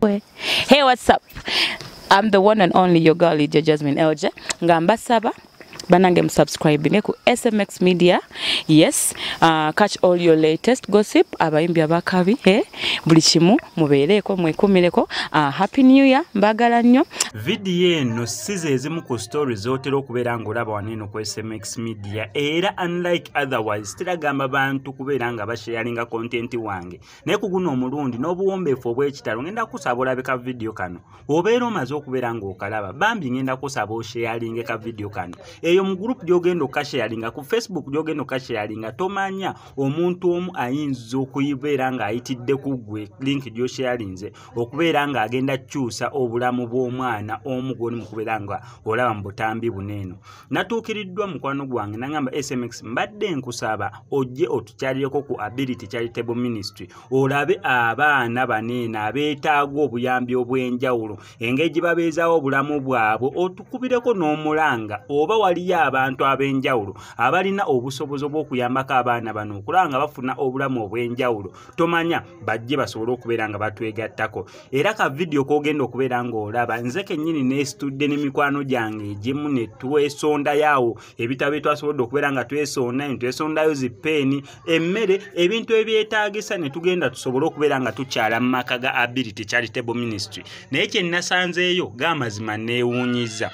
Hey, what's up? I'm the one and only your girl Lydia Jasmine LJ. Nga mbasaba banange musubscribe ku SMX Media. Yes, catch all your latest gossip, abayimbi abakabi, buli kimu mubeereko mwekumireko. Happy New Year, mbagala nnyo. Video eno size ezimu ku stories z'otera okubeera ng'olaba wano eno ku SMX Media, era unlike otherwise teragamba bantu kubeera nga basharinga content wange, naye ku guno omulundi n'obuwombeefu obw'ekitalo ngenda kusaba olabe ka video kano. Obeera omaze okubeera ng'okalaba, bambi ngenda kusaba osharinge ka video kano. Eyo mu group gy'ogenda okasharinga, ku Facebook gy'ogenda okasharinga, tomanya omuntu omu ayinza okuyibeera ng'ayitidde ku ggwe link gy'osharinze okubeera ng'agenda kukyusa obulamu bw'omwana omu gw'oli mu kubeera nga olaba mu butambi buno eno. Natuukiriddwa mukwano gwange n'angamba, "SMX, mbadde nkusaba ojje otukyalireko ku Ability Charitable Ministry olabe abaana bano eno abeetaaga obuyambi obw'enjawulo, engeri gye babeezaawo obulamu bwabwe, otukubireko n'omulanga oba waliyo abantu ab'enjawulo abalina obusobozi obw'okuyambako abaana bano okulaba nga bafuna obulamu obw'enjawulo, tomanya bajje basobole okubeera nga batwegattako." Era ka vidiyo k'ogenda okubeera ng'olaba, nze kennyini neesitudde n'emikwano gyange egimu ne twesondayo ebitabo bye twasobodde okubeera nga twesonda, ne twesondayo zipeeni, emmere, ebintu ebyetaagisa, ne tugenda tusobole okubeera nga tukyala mu maka ga Ability Charitable Ministry. Naye kye nasanzeeyo g'amazima neewuunyiza.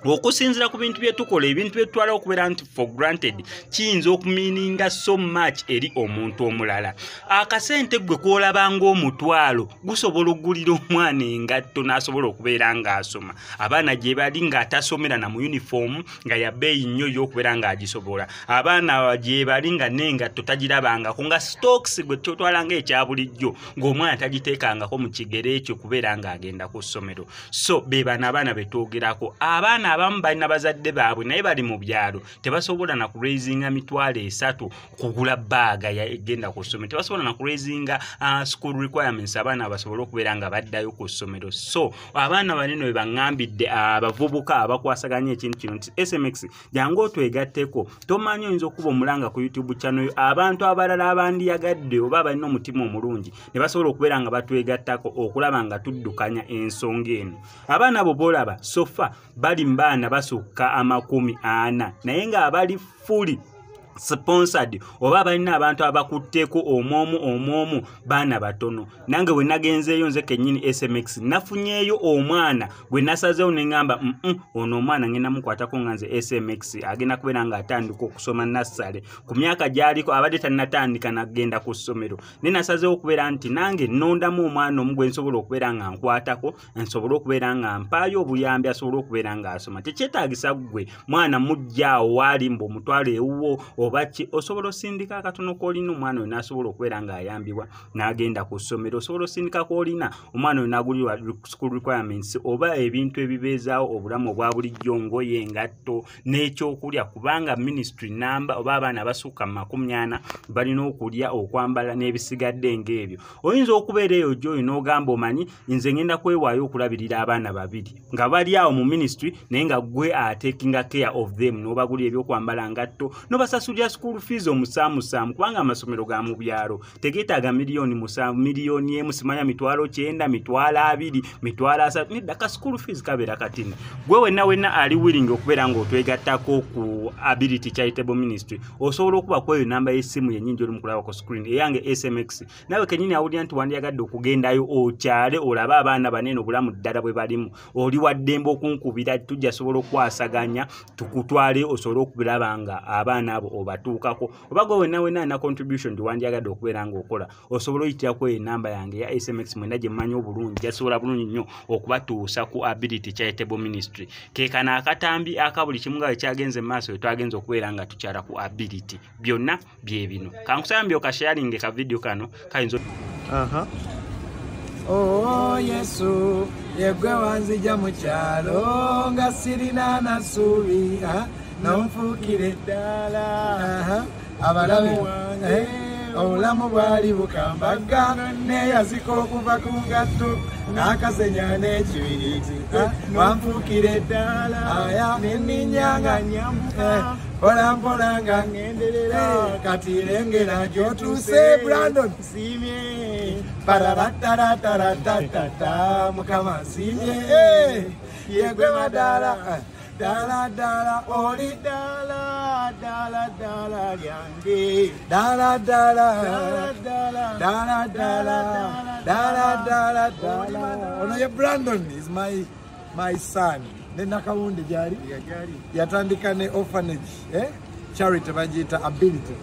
Okusinziira ku bintu bye tukola, ebintu bye tutwala okubeera nti for granted kiyinza okumeaninga so much eri omuntu omulala. Akasente gwe kwolaba ng'omutwalo gusobola okugulira omwana engatto n'asobola okubeera ng'asoma. Abaana gye bali ng'atasomera na mu uniform nga ya bbeeyi nnyo y'okubeera ng'agisobola. Abaana gye bali nga n'engatto tagirabangako, nga socks gwe kyotwala ng'ekya bulijjo ng'omwana tagiteekangako mu kigere ekyo kubeera ng'agenda ku ssomero. So be bano abaana be twogerako. Abaana abamu balina bazadde baabwe naye bali mu byalo, tebasobola na kuraisinga 300,000 kugula bag egenda ku ssomero, tebasobola na kuraisinga school requirements abaana basobole okubeera nga baddayo ku ssomero. So abaana banene bwe baŋŋambidde abavubuka abakwasaganya ekintu kino nti, "SMX, jangu otwegatteko, tomanyi oyinza okuba omulanga ku YouTube channel yo, abantu abalala abandiyagadde oba abalina omutima omulungi ne basobola okubeera nga batwegattako okulaba nga tuddukanya ensonga eno." Abaana abo boolaba so far bali mu baana basukka 40, naye ng'abali fully sponsored oba balina abantu abakutteko omwomu omwomu baana batono. Nange bwe nagenzeeyo nze kennyini SMX, nafunyeeyo omwana gwe nasazeewo ne ŋŋamba, ono omwana ngenda mukwatako nga nze SMX, agenda kubeera ng'atandika okusoma nursery." Ku myaka gy'aliko abadde tannatandika nagenda ku ssomero, naye nasazeewo okubeera nti nange nnondamu omwana omu gwe nsobola okubeera nga nkwatako, nsobole okubeera nga mpaayo obuyambi asobole okubeera ng'asoma. Tekyetaagisa ggwe mwana mujja awo waali mbu omutwalo ewuwo oba ki, osobola osindika akatono k'olina, omwana oyo n'asobola okubeera ng'ayambibwa n'agenda ku ssomero. Osobola osindika k'olina, omwana oyo n'agulirwa school requirements oba ebintu ebibeezaawo obulamu obwa bulijjo, ngoye, engatto n'ekyokulya, kubanga ministry namba oba abaana abasukka mu 40 balina okulya, okwambala n'ebisigadde ng'ebyo. Oyinza okubeera eyo gy'oyo n'ogamba, "Omanyi nze ngenda kwewaayo okulabirira abaana babiri nga bali awo mu ministry," naye nga gwe atakinga care of them, n'obagulira ebyokwambala, ngatto, n'obasasulira school fees omusaamusaamu, kubanga amasomero ga mu byalo tegeetaaga 7 miliyoni, 1 miliyoni, simanya 900,000, 20,000, 30,000, nedda, ka school fees kabeera katini. Gwe wenna wenna ali willing okubeera ng'otwegattako ku Ability Charitable Ministry, osobola okuba ku eyo namba y'essimu yennyini gy'oli mu kulaba ku screen eyange SMX. Nawe kennyini awulira nti wandyagadde okugendayo okyale olabe abaana banene obulamu ddala bwe balimu, oli waddembe okunkubira, tujja sobola okukwasaganya tukutwale osobole okubiraba nga abaana abo obatuukako. Oba gwe wenna wenna alina contribution gyewandyagadde okubeera ng'okola, osobola oyitiraku eyo enamba yange eya SMX mwenda gye mmanyi obulungi, jasobola bulungi nnyo okubatuusa ku Ability Charitable Ministry. Ke kano akatambi aka buli kimu nga bwe kyagenze mu maaso, twagenze okubeera nga tukyala ku Ability, byonna bye bino. Kankusambye okasharinge ka vidiyo kano kayinza Aha. Oh Yesu, yegwe wanzija mu kyalo nga sirina nasuubi, nonfuukira eddala. Aha. Abalabe obulamu bwali bukambagga, neeyazika okuva ku ngatto n'akasenya n'ekibiriiti, wanfuukira eddala aya neninyanga. Mpola mpola nga ngenderera kati lengera gy'otuuse Brandon nsiimye pararatarataratatata Mukama nsiimye yegwe madaala dala dala oli dala dala dala lyange dala dala dala dala dala dala dala dala. Ono ye Brandon is my son. Ne Nakawunde gyali yatandika ne orphanage charity bagiyita Ability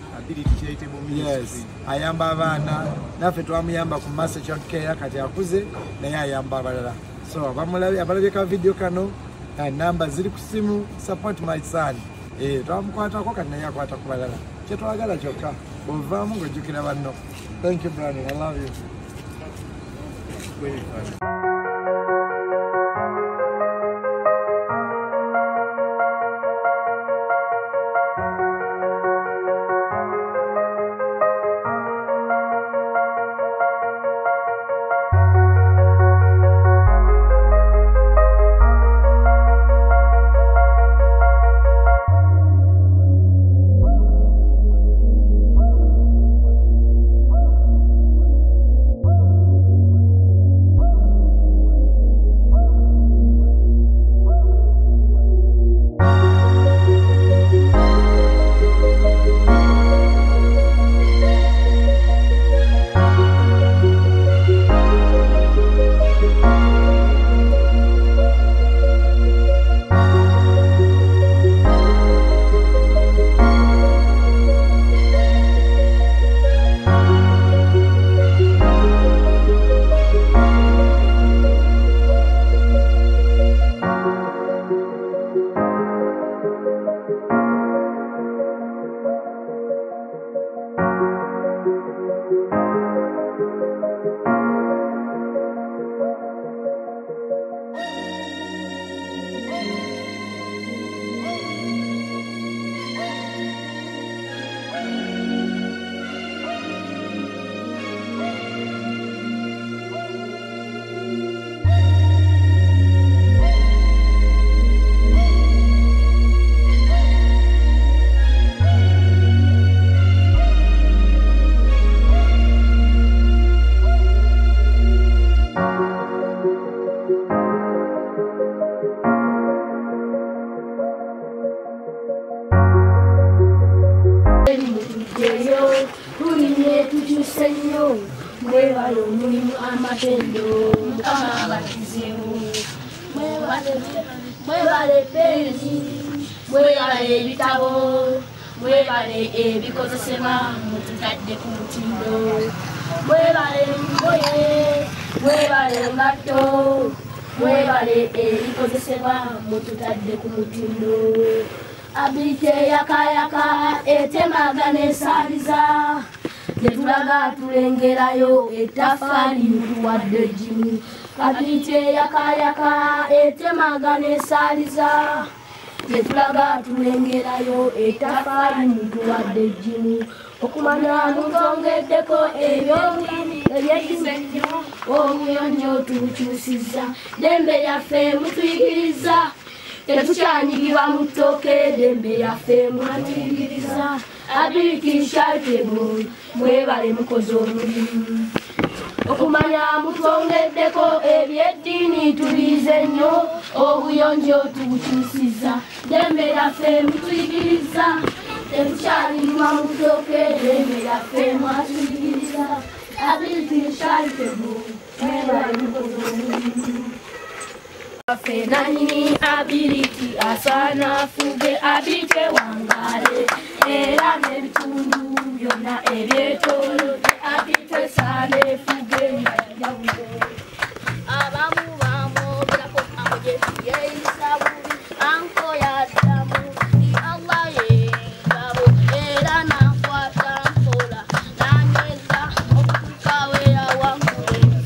Charitable Ministry. Yes, ayamba abaana naffe twamuyamba ku Master Child Care kati akuze naye ayamba abalala. So abalabye ka video kano namba ziri ku simu, support my son. Twamukwatako kati naye akwata ku balala. Kyetwagala kyokka bw'ovaamu ng'ojjukira banno. Thank you Brandon, I love you. Mwebale omulimu amatendo Mukama abatuzeewo. Mwebale penzi, mwebale ebitabo, mwebale ebikozesebwa mututadde ku mutindo. Mwebale engoye, mwebale engatto, mwebale ebikozesebwa mututadde ku mutindo. Ability eyakayaka etemagana esaaliza tetulaga tulengerayo ettaffaali mutuwadde eggimu. Ability eyakayaka etemagana esaaliza tetulaga tulengerayo ettaffaali mutuwadde eggimu. Okumanya mutongeddeko ebyobulimi eby'eddini obuyonjo tubukyusizza ddembe lyaffe mutuyigiriza tetukyanyigibwa mu ttooke ddembe lyaffe mwatuyigiriza. Ability Charitable mwebale mukoze omulimu. Okumanya mutwongeddeko eby'eddiini tubiyize nnyo obuyonjo tubukyusizza ddembe lyaffe mutuyigiriza tetukyanyigibwa mu ttooke ddembe lyaffe mwatuyigiriza. Ability Charitable mwebale mukoze omulimu. Nanyini Ability asaana afuge Ability wangale era n'ebitundu byonna ebyetoolodde Ability esaana efuge nga njawulo. Abamu bamwogerako amugye yeeyisa bubi anko yaddamu nti Allah y'engabo era n'ankwata mpola n'anyweza okutuuka we yawangula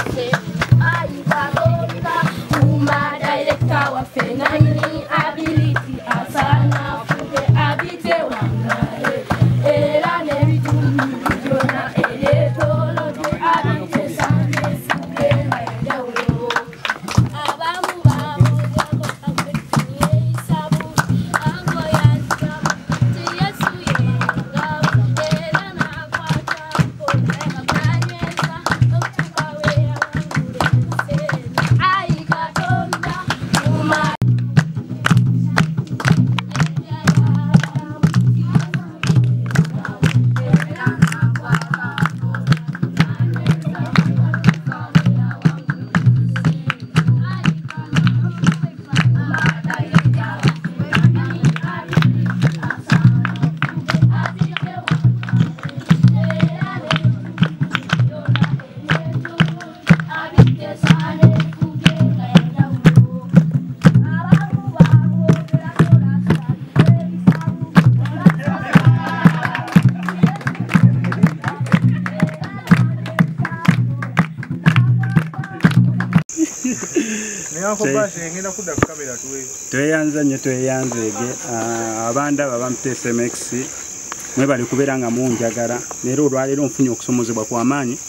Ayi Katonda kuuma director waffe nanyini Ability asaana afuge Ability wangale era n'ebitundu byonna ebyetoolodde Ability esaana efuge nga njawulo. Abamu bamwogerako amugye yeeyisa bubi anko yaddamu nti Tweyanza nnyo, tweyanzeege. Abandaba bampita SMX, mwebale kubeera nga munjagala. Leero olwaleero nfunye okusomozebwa kw'amaanyi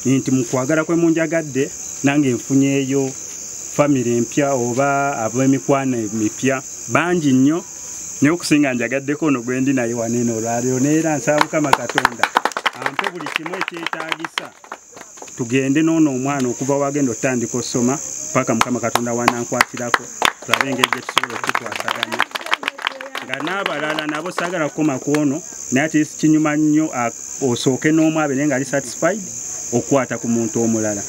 nti mu kwagala kwe munjagadde nange nfunyeeyo famire empya oba ab'emikwano emipya bangi nnyo, naye okusinga njagaddeko ono gwe ndi naye wano eno olwaleero. Neera nsaba Mukama Katonda ampe buli kimu ekyetaagisa tugende n'ono omwana okuva wagenda otandika osoma paka Mukama Katonda wanankwatirako, tulabe engeri gye tusobola okukwasaganya nga n'abalala nabo saagala kukoma ku ono, naye ate kinyuma nnyo osooke n'omu abeere ng'ali satisfied okukwata ku muntu omulala.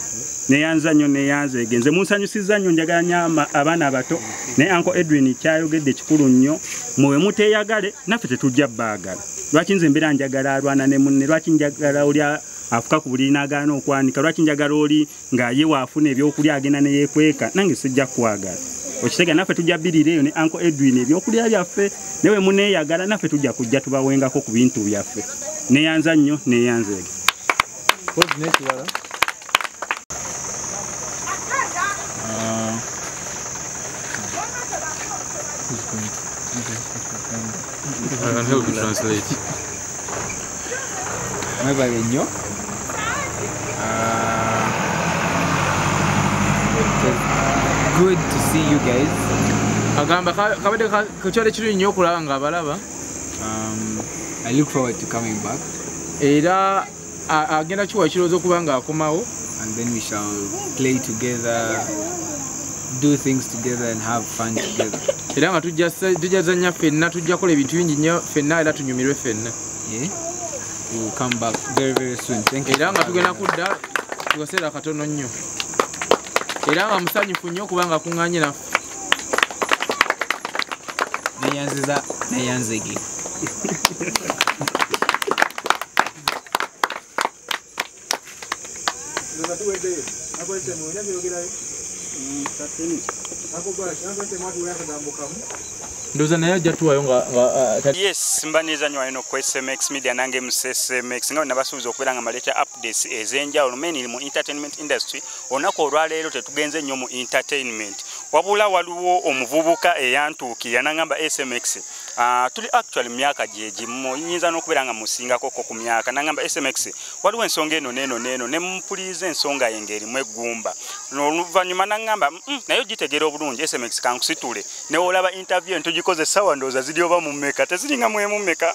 Neyanza nnyo, neyanzeege. Nze munsanyusizza nnyo, njagala nnyo abaana abato, naye Uncle Edwin kyayogedde kikulu nnyo, mwe muteeyagale naffe tetujja baagala. Lwaki nze mbeera njagala alwana ne munne? Lwaki njagala oli afuka ku buliri n'agaana okwanika? Lwaki njagala oli nga ye waafuna ebyokulya agenda ne yeekweka? Nange sijja kukwagala. Okitega naffe tujja bbirira eyo ne Uncle Edwin ebyokulya byaffe, naye we muneeyagala naffe tujja kujja tubawengako ku bintu byaffe. Neyanza nnyo, neyanzeege. I can help you translate. Mwebale nnyo. It was good to see you guys. Agamba kabadde kyali kirungi nnyo okulaba nga abalaba. I look forward to coming back. Era agenda kiwa ekirowoozo okuba nga akomawo. And then we shall play together, do things together and have fun together. Era nga tujja zannya ffenna, tujja kukola ebintu bingi nnyo ffenna era tunyumirwe ffenna. Yeah. We will come back very very soon. Thank you. Era nga tugenda kudda ku kaseera katono nnyo. Era nga musanyufu nnyo kubanga akuŋŋaanye naffe. Neyanziza, neyanzege. Yes, mbaniriza nnyo wano ku SMX Media nange mu SMX nga nabasuubiza okubeera nga mbaleeta updates ez'enjawulo mainly mu entertainment industry. Olunaku olwaleero tetugenze nnyo mu entertainment, wabula waliwo omuvubuka eyantuukirira n'angamba SMX, tuli actually mu myaka gye gimu, nyinza n'okubeera nga musingako ku myaka. N'angamba SMX waliwo ensonga eno n'eno n'eno, ne mpuliza ensonga ye ng'erimu eggumba. Oluvannyuma n'angamba naye ogitegeera obulungi SMX, kankusitule ne olaba interview eno tugikoze essaawa ndowooza ziri oba mu mmeka, teziringa mu emu mmeka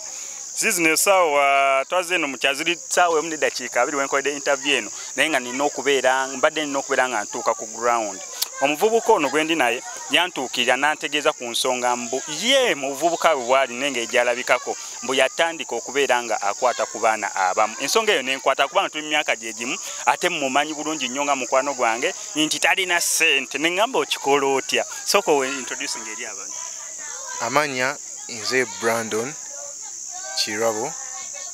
zizino essaawa twaze eno mu kyaziri ssaawa 1:20 wenkoledde interview eno, naye nga nina okubeera mbadde nina okubeera nga ntuuka ku ground. Omuvubuka ono gwe ndi naye yantuukirira n'antegeeza ku nsonga mbu ye mu buvubuka bwe bwali n'engeri gy'alabikako mbu yatandika okubeera nga akwata ku baana abamu. Ensonga eyo n'enkwata kubanga tuli mu myaka gye gimu, ate mmumanyi bulungi nnyo nga mukwano gwange nti talina ssente. Ne ŋŋamba okikola otya? Sooka owe introducing eri abantu. Amanya nze Brandon Kirabo,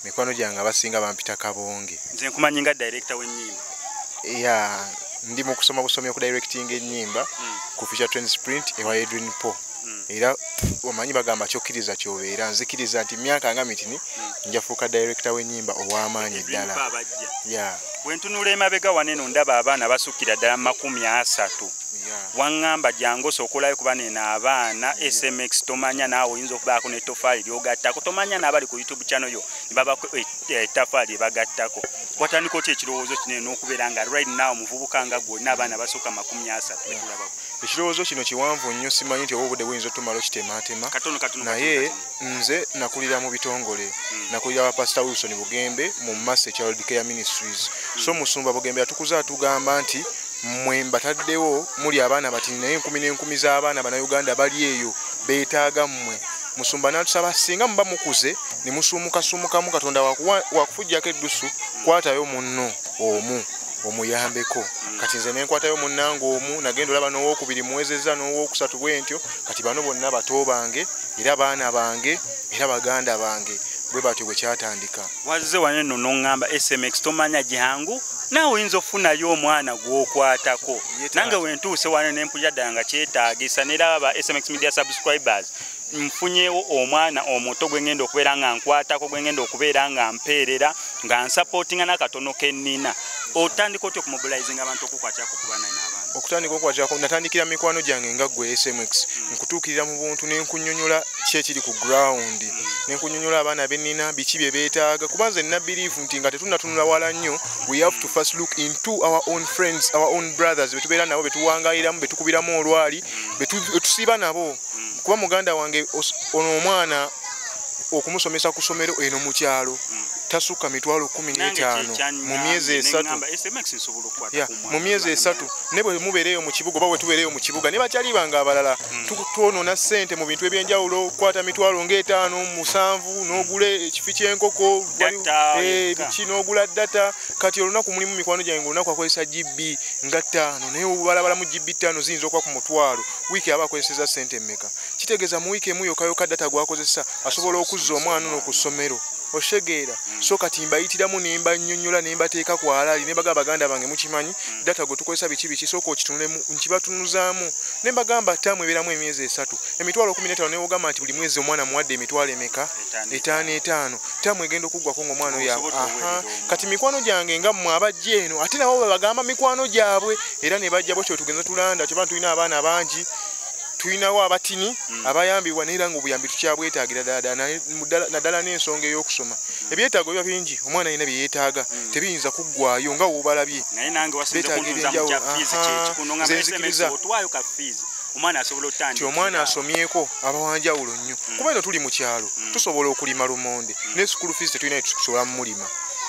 mikwano gyange abasinga bampita Kabonge. Nze nkumanyi nga director w'ennyimba. Yeah, ndi mu kusoma busomi okudirectinga ennyimba ku Future Trends Print ewa Edwin Paul. Era omanyi bagamba kyokkiriza ky'obeera, nzikiriza nti myaka nga mitini njafuuka director w'ennyimba ow'amaanyi ddala. Yeah. Bwe ntunula emabega wano eno ndaba abaana basukkira ddala 30. Waŋŋamba jangu osooka kuba neno abaana SMX, tomanya naawe oyinza okubaako n'ettofaali ly'ogattako, tomanya n'abali ku YouTube channel yo ne babako ettaffaali lye bagattako. Watandika otya ekirowoozo kino n'okubeera nga right now muvubuka nga gwe olina abaana basukka 30 betulabako? Ekirowoozo kino kiwanvu nnyo, simanyi nti oba obudde buyinza otumala okitemaatema. Katono katono. Naye nze nakulira mu bitongole, nakulira wa Pastor Wilson Bugembe mu Masse Child Care Ministries. So musumba Bugembe atukuza atugamba nti mmwe mbataddewo muli abaana batini, naye enkumi n'enkumi z'abaana bannayuganda bali eyo beetaaga mmwe. Musumba n'atusaba singa muba mukuze ne musuumukasuumukamu, Katonda wakufujjako eddusu, kwatayo munno omu omuyambeko. Kati nze nenkwatayo munnange omu, nagenda olaba n'owookubiri muwezezza n'owookusatu bwe ntyo. Kati bano bonna bato bange era baana bange era baganda bange, bwe batyo bwe kyatandika. Wazze wano nno n'oŋŋamba SMX tomanya jangu naawe oyinza okufunayo omwana gw'okwatako. Nange wentuuse wano ne mpulira ddala nga kyetaagisa, neraba ba SMX Media subscribers nfunyeewo omwana omuto gwe ngenda okubeera nga nkwatako, gwe ngenda okubeera nga mpeerera nga nsapootinga n'akatono ke nnina. Otandika otya okumobilizinga abantu okukwatako ku baana n'abaana? Okutandika okwatirako natandikira mikwano gyange nga ggwe SMX, nkutuukirira mu buntu ne nkunnyonnyola ki ekiri ku ground, ne nkunnyonnyola abaana be nnina biki bye beetaaga, kuba nze nina belief nti nga tetunnatunula wala nnyo, we have to first look into our own friends, our own brothers be tubeera nabo, be tuwangaaliramu, be tukubiramu olwali, be tusiiba nabo. Kuba muganda wange ono omwana okumusomesa ku ssomero eno mu kyalo tasukka 15,000 mu myezi 3. Mu myezi 3 ne bwe mubeereyo mu kibuga oba bwe tubeereyo mu kibuga ne bakyali bange abalala twonoona ssente mu bintu ebyenjawulo, okukwata 5,000 7 n'ogula ekifi ky'enkoko, biki n'ogula data. Kati olunaku mulimu mikwano gyange olunaku akozesa GB nga 5, naye obubalabalamu GB 5 ziyinza okuba ku 1,000, wiiki aba akozesezza ssente mmeka? Kitegeeza mu wiiki emu yokka yokka data gw'akozesa asobola okuzza omwana ono ku ssomero. Oshegeera. So kati mbayitiramu ne mbannyonnyola ne mbateeka ku alali ne mbagamba baganda bange mukimanyi data gwe tukozesa biki biki, sooka okitunulemu, nkibatunuzaamu ne mbagamba ttaamu ebeeramu emyezi 3, 15,000, ne wogamba nti buli mwezi omwana muwadde emitwalo emeka? 5 5. Ttaamu egenda okuggwako ng'omwana oyo. Kati mikwano gyange nga mmwe abajja eno ate nabo babagamba mikwano gyabwe era ne bajja bwekyo tugenda tulanda, kyova tulina abaana bangi, tulinawo abatini abayambibwa, naye era ng'obuyambi tukyabwetaagira ddala naddala n'ensonga ey'okusoma. Ebyetaago biba bingi, omwana alina bye yeetaaga tebiyinza kuggwaayo nga w'obalabye. Nti omwana asomyeko aba wanjawulo nnyo, kuba eno tuli mu kyalo tusobola okulima lumonde, ne school fees tetulina tusobola mumulima.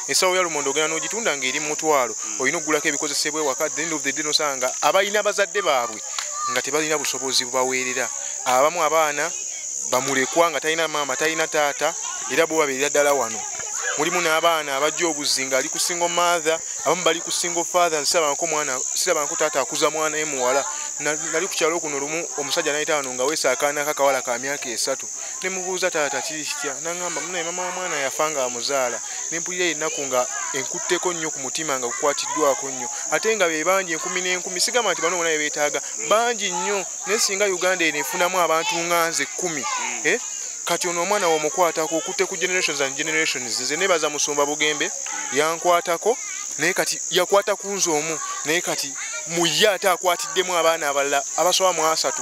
Ensawo ya lumonde ogenda n'ogitunda ng'eri mu 1,000, olina okugulako ebikozesebwa ewaka. At the end of the day nosanga abalina bazadde baabwe nga tebalina busobozi bubaweerera, abamu abaana bamulekwa nga talina maama talina taata, era bo babeerera ddala wano. Mulimu n'abaana abajja obuzzi nga ali ku single mother, abamu bali ku single father. Nsirabanko mwana, sirabanko taata akuza mwana ye muwala. Nali ku kyalo kuno lumu omusajja n'ayita wano nga weesa akaana kakawala ka myaka 3, ne mubuuza taata kiri kitya, n'aŋŋamba munaye mama wa mwana yafa nga amuzaala. Ne mpulira ennaku nga enkutteko nnyo ku mutima nga kukwatiddwako nnyo, ate nga be bangi 1000 n'enkumi. Sigamba nti bano bonna be beetaaga, bangi nnyo, naye singa Uganda eno efunamu abantu nga nze 10, kati ono omwana w'omukwatako okutte ku generations and generations. Nze nebaza Musumba Bugembe yankwatako, naye kati yakwata ku nze omu, naye kati mu ye ate akwatiddemu abaana abalala abasoba mu 3.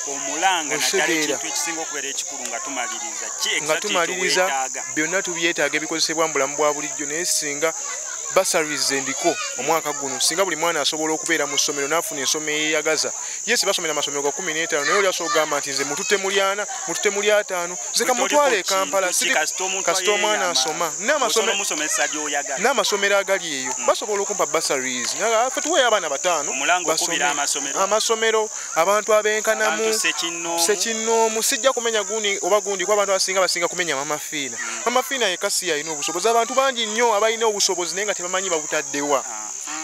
Omulanga naddala ekintu ekisinga okubeera ekikulu nga tumaliriza, nga tumaliriza byonna tubyetaaga ebikozesebwa mu bulamu bwa bulijjo, naye singa bursaries endiko omwaka guno, singa buli mwana asobola okubeera mu ssomero n'afuna ensoma eyeyagaza. Yes, basomera amasomero ga 15, naye oli asobola okugamba nti nze mututte muli 4, mututte muli 5, nze kamutwale e Kampala, kasita omwana asoma. N'amasomero agali eyo basobola okumpa bursaries, ffe tuweeyo abaana 5 amasomero, abantu abenkanamu ssekinnoomu. Sijja kumenya gundi oba gundi, kuba abantu abasinga basinga kumenya Mama Fiina. Mama Fiina yekka si alina obusobozi, abantu bangi nnyo abalina obusobozi naye nga tebamanyi babutaddewa.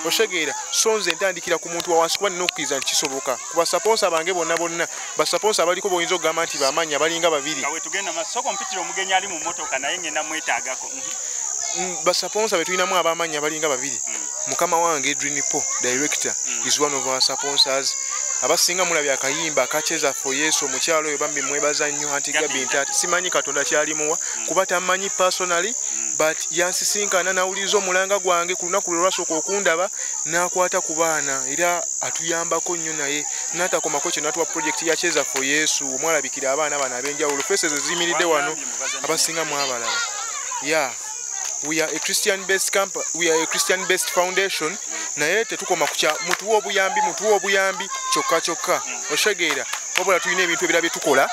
Oshegeera. So nze ntandikira ku muntu wa wansi, kuba nina okukkiriza nti kisoboka. Ku basaponsa bange bonna bonna, basaponsa abaliko boyinza okugamba nti bamanyi abalinga 2. Basaponsa be tulinamu abamanyi abalinga 2. Mukama wange Edwin Po, director, is one of our sponsors. Abasinga mulabye akayimba akacheza for Yesu, omukyalo oyo bambi mwebaza nnyo, Aunty Gabi Ntaate. Simanyi Katonda kyalimuwa kuba tammanyi personally, but yansisinkana n'awuliriza omulanga gwange ku lunaku lwe lwasooka okundaba, n'akwata ku baana era atuyambako nnyo, naye n'atakomako kye n'atuwa project ya Cheza for Yesu omwalabikira abaana bano ab'enjawulo. Faces eziyimiridde wano abasinga mwabalaba. Yeah, we are a Christian based camp, we are a Christian based foundation, naye tetukoma kukya mutuwa obuyambi kyokka kyokka. Oshegeera. Wabula tulina ebintu ebirala bye tukola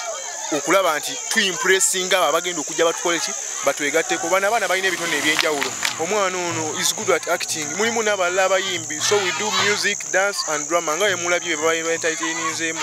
okulaba nti tuimpressinga abo abagenda okujja batukole ki, batwegatteko. Bano abaana balina ebitone ebyenjawulo, omwana ono is good at acting, mulimu n'abalala abayimbi, so we do music, dance and drama nga bwe mulabye bye baba entertaininzeemu.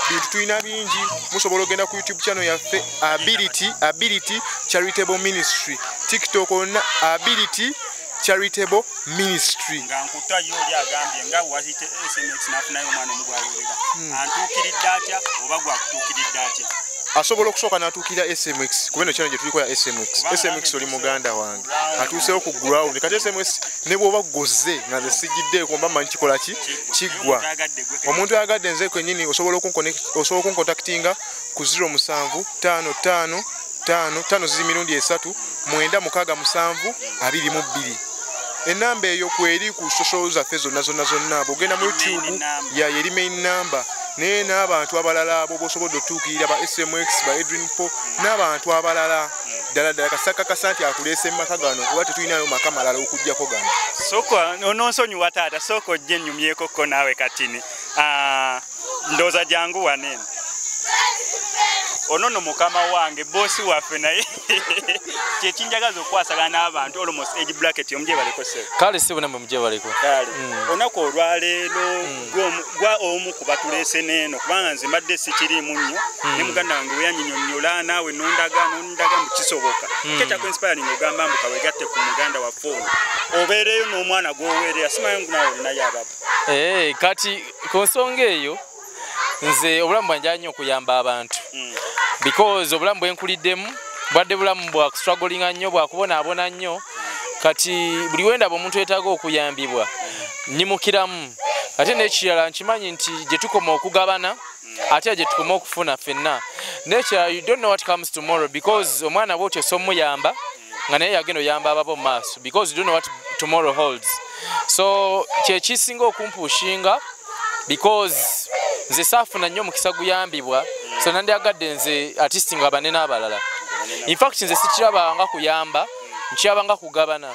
Bintu tulina bingi, musobola ogenda ku YouTube channel yaffe Ability Charitable Ministry, TikTok onna Ability Charitable Ministry. Nga nkutayo oli agambye nga wazite SMX n'afunayo omwana omugwawerera, antuukiridde atya oba gwakutuukiridde atya? Asobola okusooka n'atuukirira SMX, kuba eno channel gye tuliko ya SMX. SMX oli muganda wange atuusewo ku ground. Kati SMX ne bw'oba gozze nga nze sijjiddeeko, mba mmanyi kikola ki kiggwa. Omuntu ayagadde nze kennyini osobola okunkontaktinga ku 07 5 5 5 5 ziri mirundi 3 9 6 7 22. Enamba eyo kweri ku social zaffe zonna zonna zonna. Bw'ogenda mu YouTube ya yeri main number. Naye n'abantu abalala abo bosobodde otuukirira ba SMX, ba Edrine Paul n'abantu abalala ddala ddala kasaka kasanti akuleese mu maka gano kuba tetulinayo maka malala okuggyako gano. Soko onoonsonyiwa taata, sooka ojje nnyumyeko ko naawe katini. Ndowooza jangu wano eno. Ono nno mukama wange boosi waffe naye kyekinjagaza okukwasagana n'abantu almost age bracket omujebaleko ssebo. Kale ssebo nammwe mujebaleko. Kale olunaku olwaleero gwa omu ku batuleese n'eno kubanga nze mbadde sikiriimu nnyo ne muganda wange we yannyonnyola naawe nondaga mbu kisoboka. Kyekyakwensipayalinga ogamba mbu kaweegatte ku muganda waffe ono obeereyo n'omwana gw'oweerera simanyi ngu naawe olinayo ababo. Kati ku nsonga eyo nze obulamu bwange nnyo okuyamba abantu. Because obulamu bwe nkuliddemu bwadde bulamu bwa strugglinga nnyo, bwa kubonaabona nnyo. Kati buli wendaba omuntu yeetaaga okuyambibwa nnimukiramu. Ate n'ekirala nkimanyi nti gye tukoma okugabana ate gye tukoma okufuna ffenna. N'ekirala you don't know what comes tomorrow because omwana bw'otyo somuyamba nga naye yagenda oyamba ababo mu maaso because you don't know what tomorrow holds. So kyekisinga okumpushinga because nze saafuna nnyo omukisa guyambibwa. So nandyagadde nze artist nga banene abalala. In fact nze sikirabanga kuyamba, nkirabanga kugabana.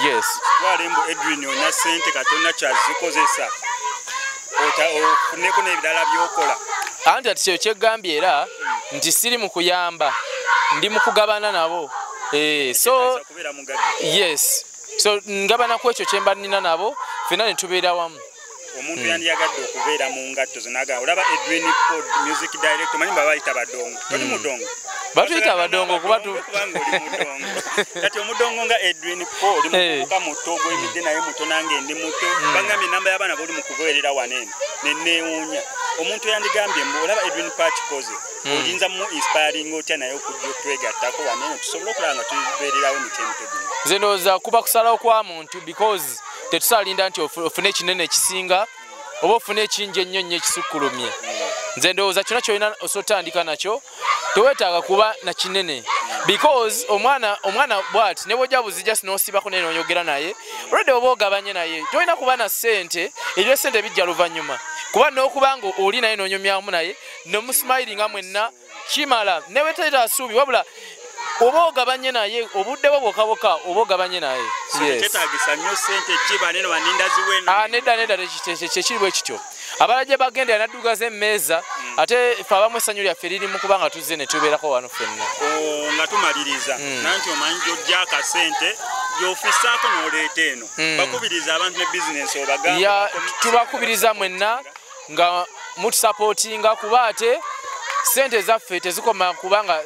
Yes. Twale mbu Edrine olina ssente katonda kyazikozesa ofuneko n'ebirala by'okola. Anti ati kyo kyegambye era nti siri mu kuyamba, ndi mu kugabana nabo. So yes. So ngabana ku ekyo kye mba nnina nabo, ffenna ne tubeera wamu. Omuntu yandiyagadde okubeera mu ngatto zo naga olaba Edrine Paul music director manyi babayita badongo. Toli mudongo. Batuyita badongo kuba kubanga oli mudongo. Kati omudongo nga Edrine Paul oli muvubuka muto gw'emidde naye muto nange ndi muto. Bangambye enamba y'abaana b'oli mu kubeerera wano eno ne neewuunya. Omuntu yandigambye mbu olaba Edrine Paul akikoze oyinza mu inspiring otya naye okujja otwegattako wano eno tusobole okulaba nga tubeererawo emiti emito gino. Nze ndowooza kuba kusalawo kwa muntu because tetusalinda nti ofune ekinene ekisinga oba ofune ekingi ennyo nnyo ekisukkulumye. Nze ndowooza kyonna ky'olina osotandika nakyo teweetaaga kuba na kinene because omwana bw'ati ne bw'ojja buzijja n'osibako naye n'oyogera naye olwedde oba ogabanye naye tolina kuba na ssente ebyo ssente bijja luvannyuma kuba n'okuba nga oli naye n'onyumyamu naye n'omusimayiringa mwenna kimala ne bwe suubi wabula oba ogabanye naye obudde bwo bwokka bwokka oba ogabanye naye. Kyetaagisa nnyo ssente ki banene baninda ziwena. Nedda kyekiri bwe kityo. Abalala gye bagendera n'addugaza emmeeza ate ffe abamu essanyu lyaffe liri mu kubanga tuzze ne tubeerako wano ffenna. Nga tumaliriza nanti omanyi gy'ojja akasente gy'ofissaako n'oleeta eno. Bakubiriza abantu ne bizinensi obagamba. Tubakubiriza mwenna nga mutusapootinga kuba ate sente zaffe tezikoma kubanga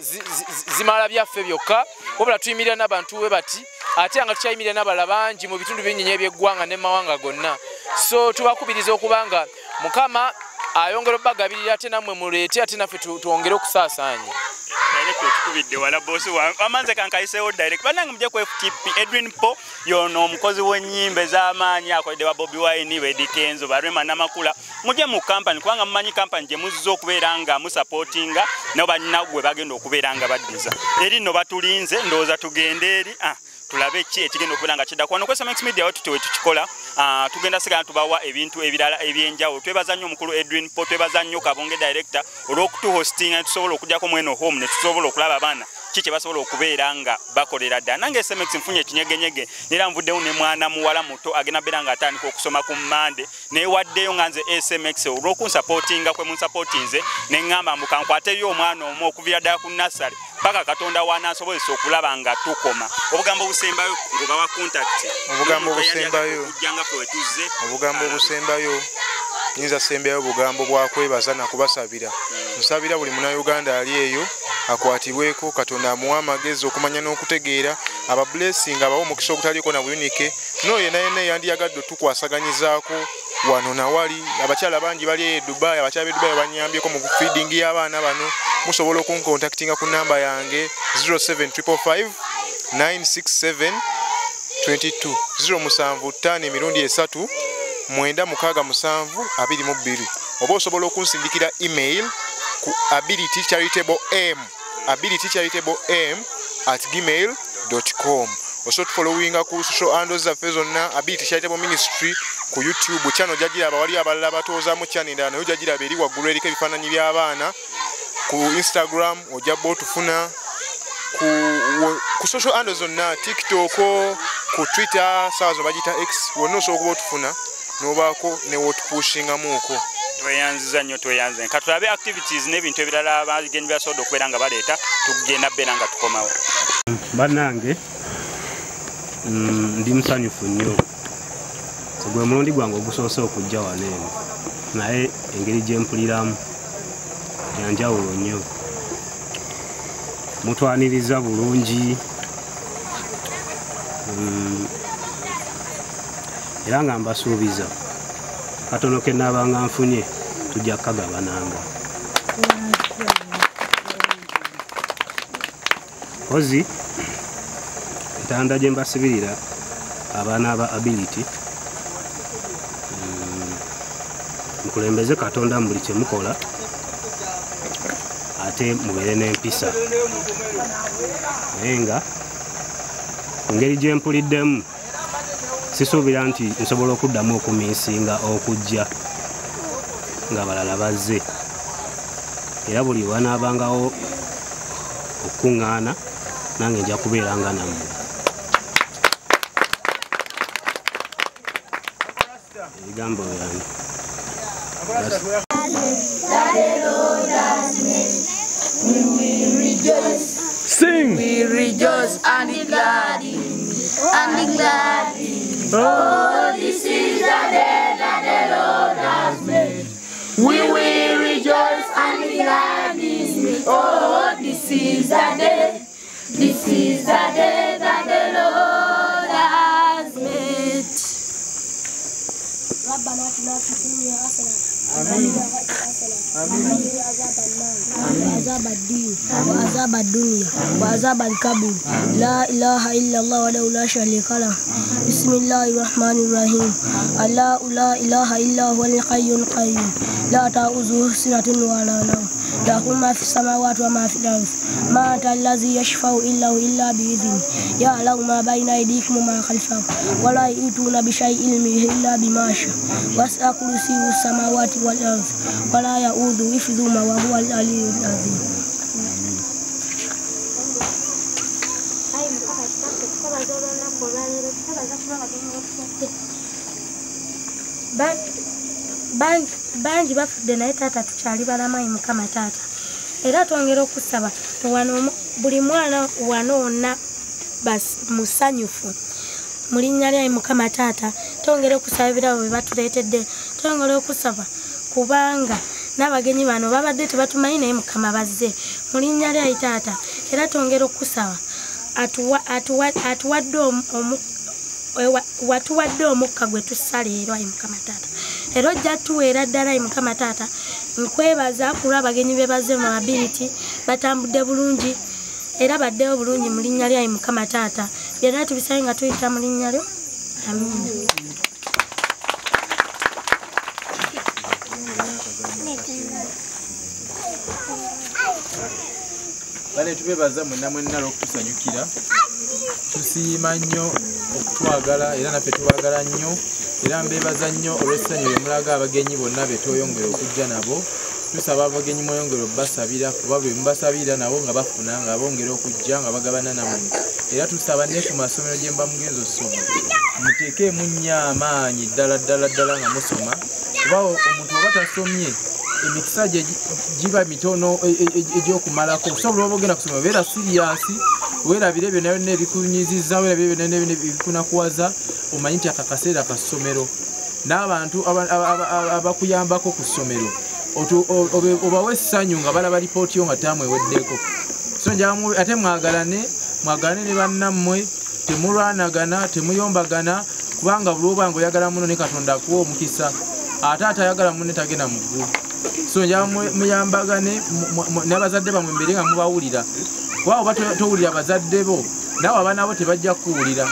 zimala byaffe byokka wabula tuyimirira n'abantu we bati ate nga tukyayimirira n'abalala bangi mu bitundu bingi eby'eggwanga ne mawanga gonna. So tubakubiriza okubanga Mukama ayongera obbagabirira ate nammwe muleete ate naffe twongere okusaasaanya. Direct otukubidde wala boosi amanze kankayiseewo direct. Bannange mujje ku FTP Edrine Paul y'ono omukozi w'ennyimba ez'amaanyi akoledde ba Bobi Wine, ba Eddy Kenzo, ba Rema Namakula. Mujje mu kampani kubanga mumanyi kampani gye muzze okubeera nga musapootinga nabo balina gwe bagenda okubeera nga baddiza. Eri nno batulinze ndowooza tugende eri tulabe ki ekigenda okubeera nga kiddako. Wano ku SMX Media wetu tukikola tugenda sigala tubawa ebintu ebirala ebyenjawulo. Twebaza nnyo omukulu Edrine Paul, twebaza nnyo Kabonge director olw'okutuhostinga ne tusobola okujjako mweno home ne tusobola okulaba abaana ki kye basobola okubeera nga bakolera ddala. Nange SMX nfunye ekinyegenyege era nvuddewo ne mwana muwala muto agenda beera nga atandika okusoma ku Mmande neewaddeyo nga nze SMX olw'okunsapootinga kwe munsapootinze ne ŋŋamba mbu kankwateyo omwana omu okuviira ddala ku nursery paka Katonda w'anaasobozesa okulaba nga tukoma. Obugambo obusembayo ng'obawa contact. Obugambo obusembayo. Obugambo obusembayo. Nyinza sembayo obugambo bwa kwebaza na kubasabira. Nsabira buli munnayuganda ali eyo akwatibweko Katonda amuwa amagezi okumanya n'okutegeera aba blessing abawo omukisa ogutaliiko na buyunike n'oyo yenna yandiyagadde otukwasaganyizaako wano nawali. Abakyala bangi bali e Dubai, abakyala b'e Dubai banyambyeko mu feeding y'abaana bano. Musobola okunkontaktinga ku namba yange 07555 967 22 075 emirundi 3 967 22 oba osobola okunsindikira email ku abilitycharitableM abilitycharitableM@gmail.com. Osobola otufollowinga ku social handles zaffe zonna, Ability Charitable Ministry ku YouTube channel ojja giraba, wali abalala batoozaamu channel endala naye ojja giraba eri waggulu eriko ebifaananyi by'abaana. Ku Instagram ojja bba otufuna, ku social handles zonna, TikTok, ku Twitter, saawa zino bagiyita X, wonna osobola okuba otufuna n'obaako ne w'otupushingamuuko. Tweyanziza nnyo, tweyanze. Katulabe activities n'ebintu ebirala abagenyi basobodde okubeera nga baleeta, tugenda bbeera nga tukomawo. Bannange, ndi musanyufu nnyo. Gwe mulundi gwange ogusoose okujja wano eno, naye engeri gye mpuliramu yanjawulo nnyo. Mutwaniriza bulungi, era nga mbasuubiza katono ke naabanga nfunye tujja kukagabananga. Kozzi entanda gye mbasibirira abaana aba Ability, mukulembeze Katonda mu buli kye mukola, ate mubeere n'empisa. Naye nga ku ngeri gye mpuliddemu sisuubira nti nsobola okuddamu okumiisinga okujja nga balala bazze, era buli wanaabangawo okukuŋŋaana nange nja kubeeranga nammwe. Ebigambo byange. Sing. We rejoice and be glad, and be glad. Oh, this is the day that the Lord has made. We will rejoice and be glad. Oh, this is the day. This is the day that the Lord has made. ربنا آتنا في الدنيا حسنة وفي الآخرة حسنة وقنا عذاب النار وعذاب الدين وعذاب الدنيا وعذاب القبر. لا إله إلا الله وحده لا شريك له. بسم الله الرحمن الرحيم. الله لا إله إلا هو الحي القيوم لا تأخذه سنة ولا نوم له ما في السماوات وما في الأرض ما أنت الذي يشفع إلا بإذنه يعلم ما بين أيديهم وما خلفهم ولا يؤتون بشيء علمه إلا بما شاء وسع كرسيه السماوات والأرض ولا يؤوده حفظهما وهو العلي العظيم. Bangi bafudde naye taata tukyali balamu Mukama taata, era twongera okusaba wano buli mwana wano wonna musanyufu mu linnya lya Mukama taata. Twongera okusaba ebirabo bye batuleetedde, twongera okusaba kubanga n'abagenyi bano babadde tebatumanyi naye Mukama bazze mu linnya lya taata. Era twongera okusaba watuwadde omukka gwe tussa leero ayi Mukama taata, era ojja tuweera ddala ayi Mukama taata. Nkwebaza ku lw'abagenyi be bazze mu Ability, batambudde bulungi era baddeyo bulungi mu linnya lya Mukama taata. Byonna tubisabe nga tuyita mu linnya lyo, amiina. Bale tubebaza mwenna mwenna olw'okutusanyukira, tusiima nnyo okutwagala era naffe tubagala nnyo, era mbebaza nnyo olw'essanyu lye mulaga abagenyi bonna be tweyongera okujja nabo. Tusaba abagenyi mweyongere obbasabira, kuba bwe mubasabira nabo nga bafuna nga bongera okujja nga bagabana nammwe. Era tusaba ne ku masomero gye muba mugenze okusoma muteekeemu nnyo amaanyi ddala ddala ddala nga musoma, kuba omuntu oba tasomye emikisa gye giba mitono egy'okumalako. Osobola oba ogenda kusoma beera siriyasi, weerabire byonna byonna ebikunyizizza, weerabire byonna byonna ebikunakuwaza, omanyi nti aka kaseera ka ssomero n'abantu abakuyambako ku ssomero obawe essanyu nga balaba lipooti yo nga ttaamu eweddeko. So ate mwagalane, mwagalane ne bannammwe, temulwanagana, temuyombagana, kubanga buli oba nga oyagala muno ne Katonda akuwa omukisa, ate atayagala munne tagenda mu ggulu. So njagala muyambagane n'abazadde bammwe mbeere nga mubawulira, kuba oba towulira bazadde bo naawe abaana bo tebajja kukuwulira,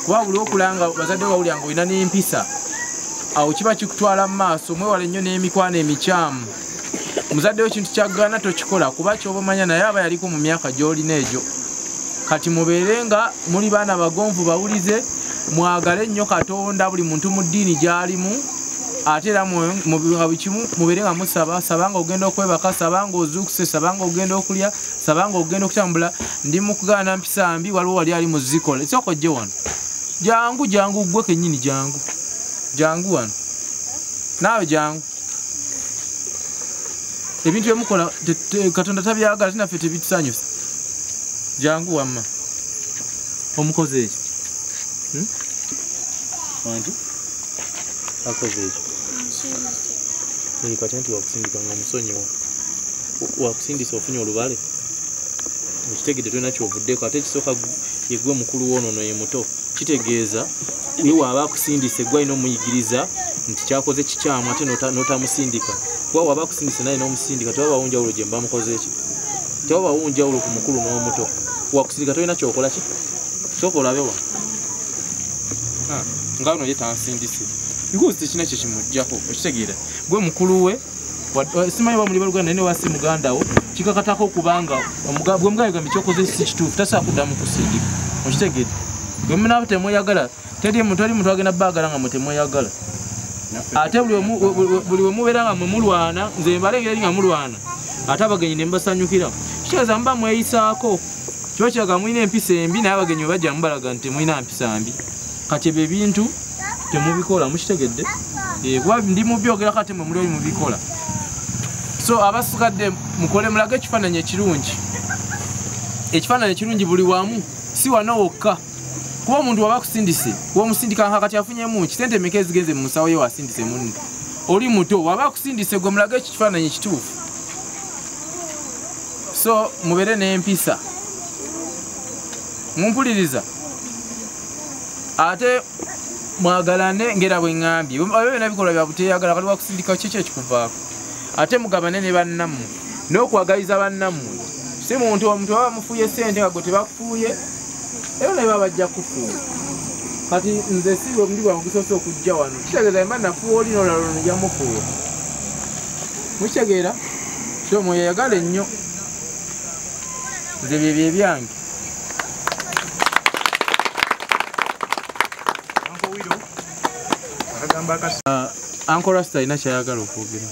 kuba buli okulanga bazadde bo bawulira ng'olina n'empisa, awo kiba kikutwala mu maaso. Mwewale nnyo n'emikwano emikyamu. Muzadde wo ekintu kyagaana tokikola, kuba ky'oba omanya naye aba yaliko mu myaka gy'olina egyo. Kati mubeere nga muli baana bagonvu bawulize, mwagale nnyo Katonda buli muntu mu ddiini gy'alimu, ate era kimu mubeere nga musaba, sabanga ogenda okwebaka, sabanga ozuukuse, sabanga ogenda okulya, sabanga ogenda okutambula. Ndi mu kugaana mpisa mbi, waliwo wali ali mu zikola. Sooka ojje wano. Jangu jangu gwe kennyini jangu. Jangu wano. Naawe jangu. Ebintu bye mukola Katonda tabyagala, ate naffe tebitusanyusa. Jangu wamma. Omukoze ekyo. Wantu? Akoze ekyo. Kati anti wakusindika nga omusonyiwa. Wakusindisa ofunye olubale. Okitegedde tolina ky'ovuddeko, ate ekisooka ye ggwe mukulu w'ono ye muto. Kitegeeza ye w'aba akusindise gwe alina omuyigiriza nti kyakoze kikyamu ate n'otamusindika. Kuba w'aba akusindise naye n'omusindika tewabawo njawulo gye muba mukoze ki? Tewabawo njawulo ku mukulu n'omuto. Wakusindika tolina ky'okola ki? Sooka olabe wano. Nga ono ye tansindise. Because tekirina kye kimuggyako, okitegeera. Gwe mukulu we, simanyi oba muli baluganda naye wasi muganda wo, kikakatako okubanga gwe muganda gambye ky'okoze si kituufu, tasobola kuddamu kusindika. Okitegeera. Bwe munaaba temweyagala, teri muntu agenda baagala nga mwe temweyagala. Ate buli we mubeera nga mwe mulwana, nze mbalengera eri nga mulwana, ate abagenyi ne mbasanyukira. Kitegeeza muba mweyisaako. Kiba kiraga mulina empisa embi, naye abagenyi bwe bajja mubalaga nti temulina mpisa mbi. Kati ebyo ebintu temubikola, mukitegedde? Kuba ndi mubyogerako ate mwe muli mubikola. So abasigadde mukole mulage ekifaananyi ekirungi. Ekifaananyi ekirungi buli wamu, si wano wokka. Kuba omuntu waba akusindise, w'omusindika nka kati afunyemu ki? Ssente mmeka ezigenze mu nsawo ye wasindise munno? Oli muto, waba akusindise gwe mulage ekifaananyi ekituufu. So mubeere n'empisa. Mumpuliriza? Ate mwagalane ngera bwe ŋŋambye. Ebyo byonna bikolwa bya buteeyagala, kati wakusindika kiki ekikuvaako? Ate mugabane ne bannammwe, n'okwagaliza bannammwe. Si muntu omuntu aba amufuuye ssente nga gwe tebakufuuye, era naye baba bajja kufuuwa. Kati nze si bwe mundi gwange gusoose okujja wano. Kitegeeza mba nafuuwa oli n'olulala luno nja mufuuwa. Mukitegeera? So mweyagale nnyo. Nze bye bye byange. Uncle Rasta alina ky'ayagala okwogera.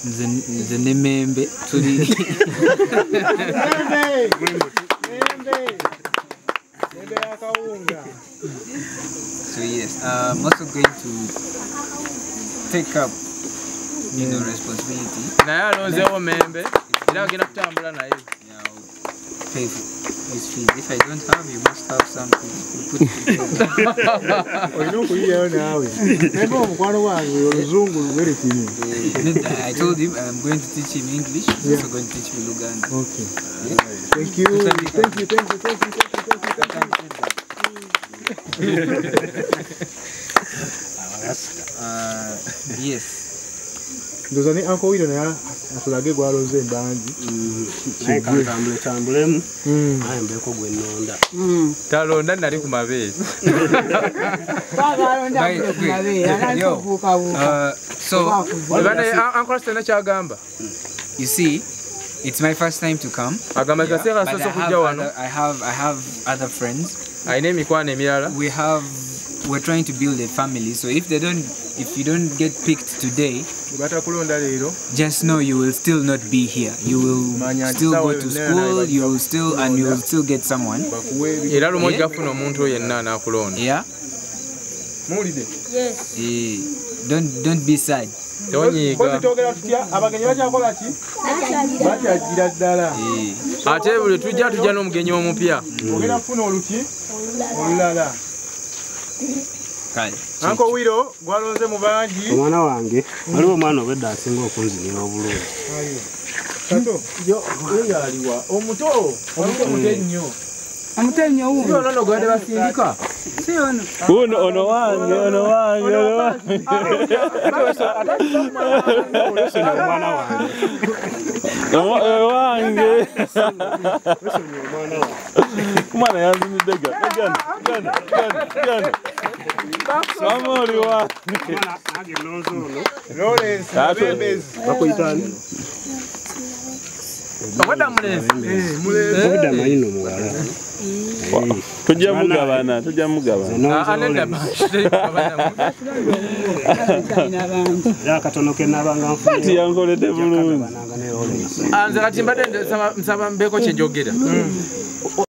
Nze ne Membe tuli So yes, I'm also going to take up responsibility. Naye alonzeewo Membe era agenda kutambula naye. Pay his fees. If I don't have, you must have something. I told him I'm going to teach him English. He's also going to teach me Luganda. Okay. Yeah. Thank you. Thank you. Thank you. Thank you. Thank you. Thank you. Yes. Ndoza ne Uncle Willow naye atulage gw'alonze embangi. Naye kantambule tambulemu, naye mbeeko gwe nnonda. Talonda nali ku mabeere. So Uncle Rasta alina ky'agamba. You see, it's my first time to come. Agamba kaseera asoose okujja wano. I have other friends. Alina emikwano emirala. We're trying to build a family, so if you don't get picked today, just know you will still not be here. You will still go to school, you will still, and you will still get someone. Yeah? Yes. Don't be sad. Ate buli tujja tujja n'omugenyi omupya. Uncle Willow gwalonze mu bangi. Omwana wange waliwo omwana obwedda asinga okunzinira obulungi. Kato yo aliwa omuto omuto ennyo. Omuto ennyo wuuno. Ono no gwade basindika. Si ono. Uno ono wange ono wange ono wange. Omwana wange. Wange. Omwana wange. Omwana yanzimidde gana gana gana gana. Samori wa. Nange nonze ono. Lawrence Abembezi. Bakuyita ani? Obwedda mulenzi. Obwedda manyi no muwala. Tujja mugabana, tujja mugabana. Era akatono ke nabanga nfunye. Kati yankoledde bulungi. Nze kati mbadde nsaba mbeeko kye njogera.